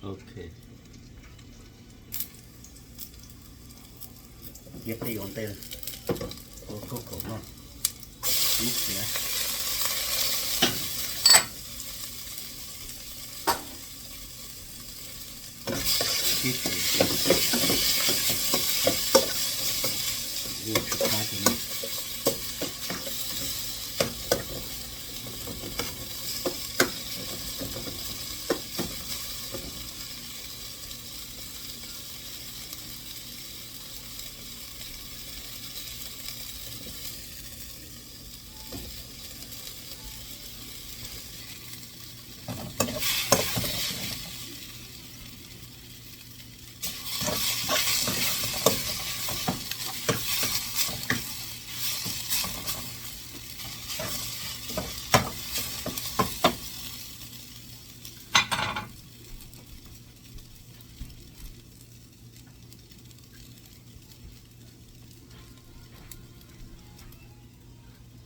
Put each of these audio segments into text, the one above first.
Ok, cia peb ua ntej, ua khaub khaum noj, ib pliag. Ib pliag, ua tsis qab thiab no.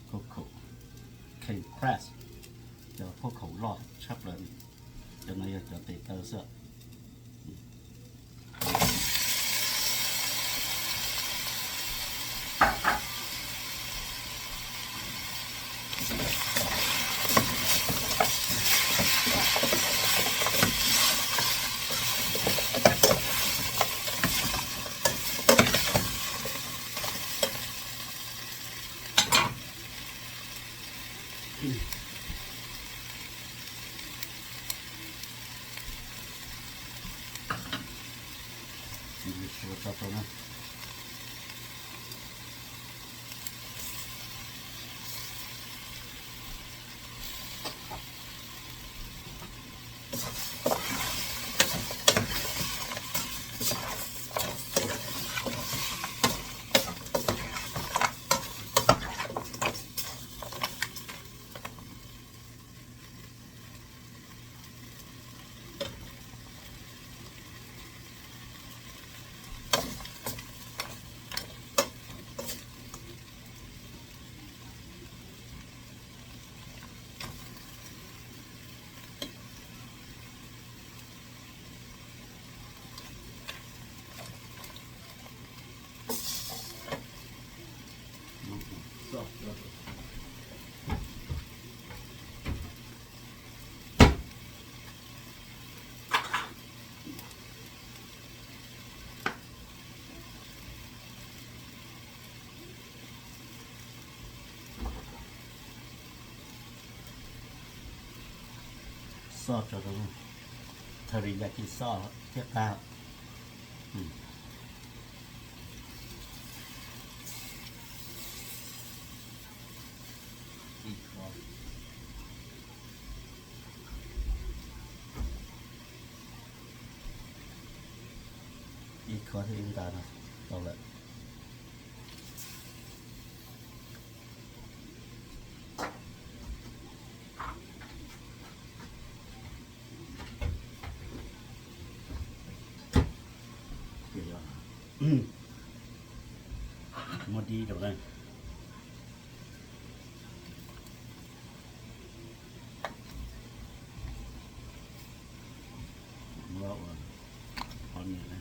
Khaub khaum, Cape Crab, cov khaub khaum loj tshaj plaws. Cov no yog cov tes taw xwb. Ua tau na. Xoj tso rau, teriyaki xoj thiab qab. Ib khob, ib khob thiab ib nta no tau lawm. Muab dib rau na. Muab ua qhov niag na.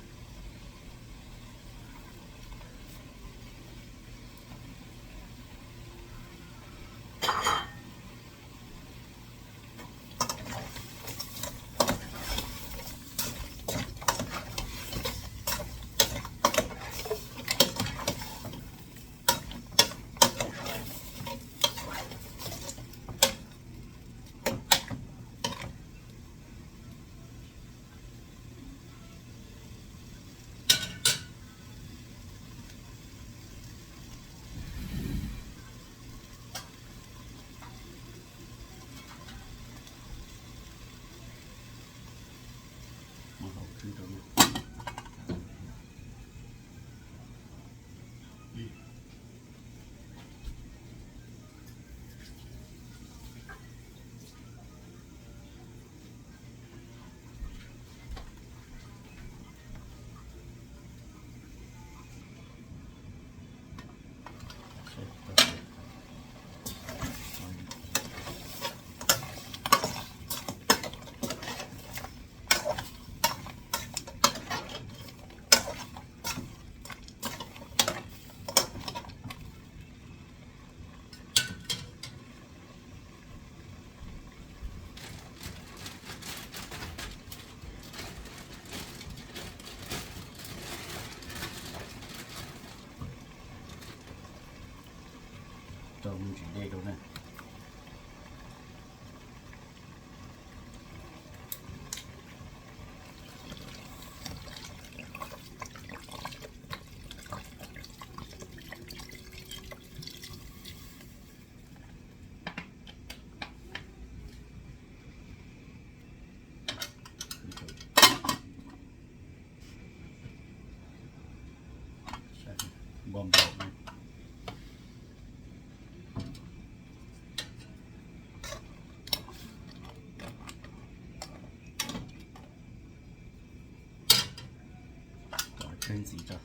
Txiv tso.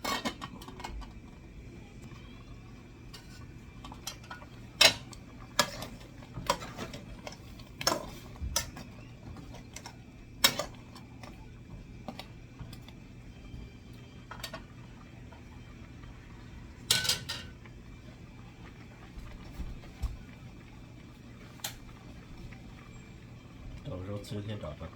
Rau zaub txhwb thiab rau.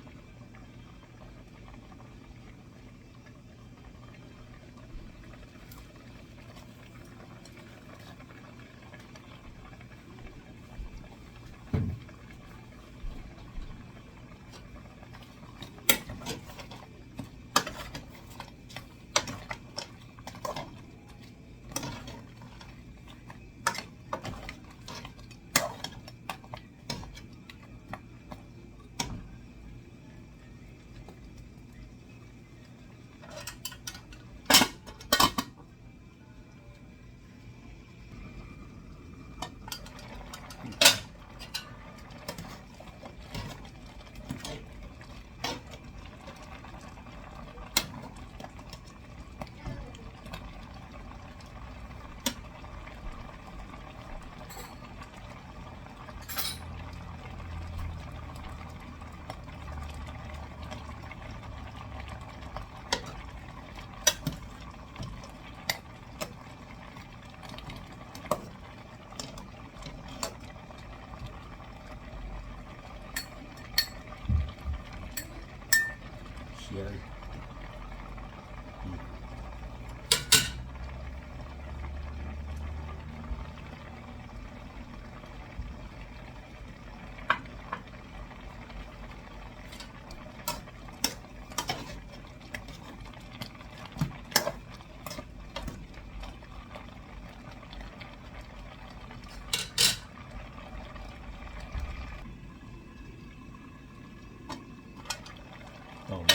Siav. Tau lawm.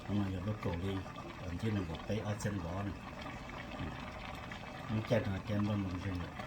Qhov no yog lub kaus li vas thib nees nkaum peb ob txhiab nees nkaum ob na. Lub caij no ces npaj mus ze lawm.